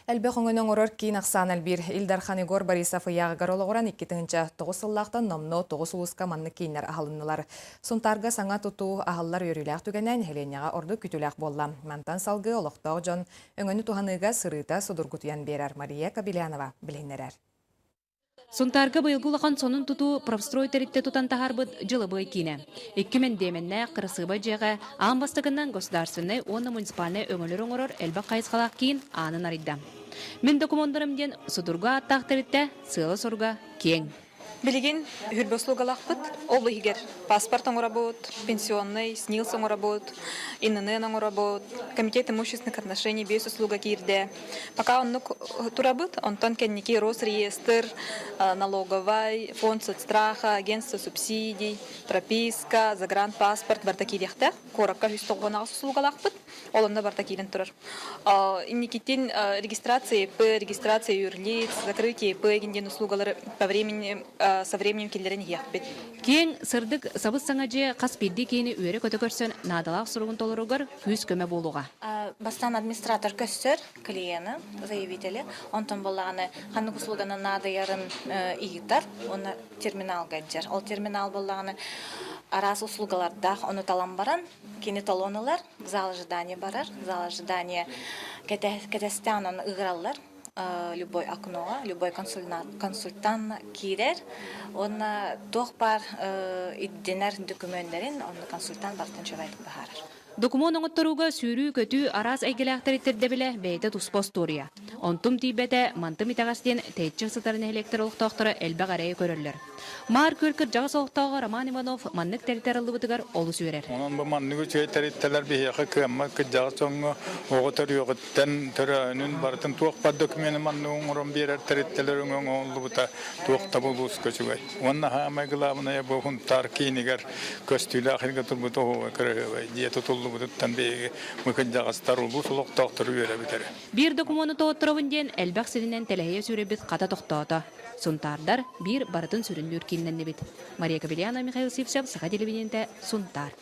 Элбэх өҥөнү оҥорор киин ахсаана элбиир. Ил Дархан Егор Борисов ыйааҕыгар олоҕуран 2009 сыллаахтан номнуо тоҕус улууска маннык кииннэр аһылыннылар. Сунтаарга саҥа тутуу аһыллар үөрүүлээх түгэнэ нэһилиэнньэҕэ ордук күүтүүлээх буолла. Мантан салгыы олохтоох дьон өҥөнү туһаныыга сырыыта судургутуйан биэрэр Мария Кобельянова билиһиннэрэр. Сунтаарга быйылгы улахан сонун тутуу профстрой тэрилтэ тутан таһаарбыт дьылабыай киинэ. Икки мэндиэмэннээх кырасыабай дьиэҕэ аан бастакынан государственнай уонна муниципальнай өҥөлөр оҥорор элбэх хайысхалаах киин аанын арыйда. Мин докумуоннарым диэн судургу ааттаах тэрилтэ сыала-соруга киэҥ. Билигин үһүрбэ услугалаахпыт. Ол иһигэр паспорт оҥоробут, пенсионный, СНИЛС оҥоробут, ИНН оҥоробут, комитет имущественных отношений биэс услуга киирдэ. Пока оннук турабыт, онтон кэнники Росреестр, налоговай, фонд соцстраха, агентство субсидий, прописка, загранпаспорт барыта киириэхтээх. Куоракка 198 услугалаахпыт, ол онно барыта киирэн турар. Инникитин регистрация ИП, регистрация юрлиц, закрытие ИП диэн услугалары по времени, со временем киллэрэн иһиэхпит. Киэҥ, сырдык, сабыс-саҥа дьиэ хас биирдии киһини үөрэ-көтө көрсөн наадалаах суругун толоругар күүс-көмө буолуоҕа. Бастаан администратор көстөр клиены, заявители, онтон буоллаҕына ханнык услуганы наадыйарын ыйытар уонна терминалга илдьэр. Ол терминал буоллаҕына араас услугалардаах, ону талан баран кини талон ылар, зал ожидания барар, зал ожидания кэтэстээн онон ыҥыраллар любой окноҕа, любой консультант киирэр уонна туох баар ирдэнэр дөкүмүөннэрин онно консультант барытын үчүгэйдик быһаарар. Докумуон оҥотторууга сүүрүү-көтүү араас эйгэлээхтэри ирдэбилэ бэйэтэ туспа остуоруйа. Онтум тиийбэтэ, мантым итэҕэс диэн тэйиччи сытар нэһилиэктэр олохтоохторо элбэх эрэйи көрөллөр. Маар Күөл кырдьаҕас олохтооҕо Роман Иванов маннык тэрилтэ арыллыбытыгар олус үөрэр. Онон бу маннык үчүгэй тэрилтэлэр биһиэхэ кыаммат кырдьаҕас дьоҥҥо оҕо төрүөҕүттэн төрөөһүнүн барытын туох баар докумены маннык оҥорон биэрэр тэрилтэлэр өҥө оҥоһуллубута туох да улууска үчүгэй. Уонна саамай главное бу Хунтаар киинигэр көстүүлээх сиргэ турбут оһуобай кыраһыабай дьиэ тутуллубутуттан биһиги бу кырдьаҕастар улуус олохтоохтору үөрэбит эрэ. Биир докумуону тоһотторобун диэн элбэх сиринэн тэлэһийэ сүүрэбит хата тохтоото. Сунтаардар биир барытын сүрүннүүр кииннэннибит. Мария Кобельяна, Михаил Сивцев, Саха телевидениетэ, Сунтаар.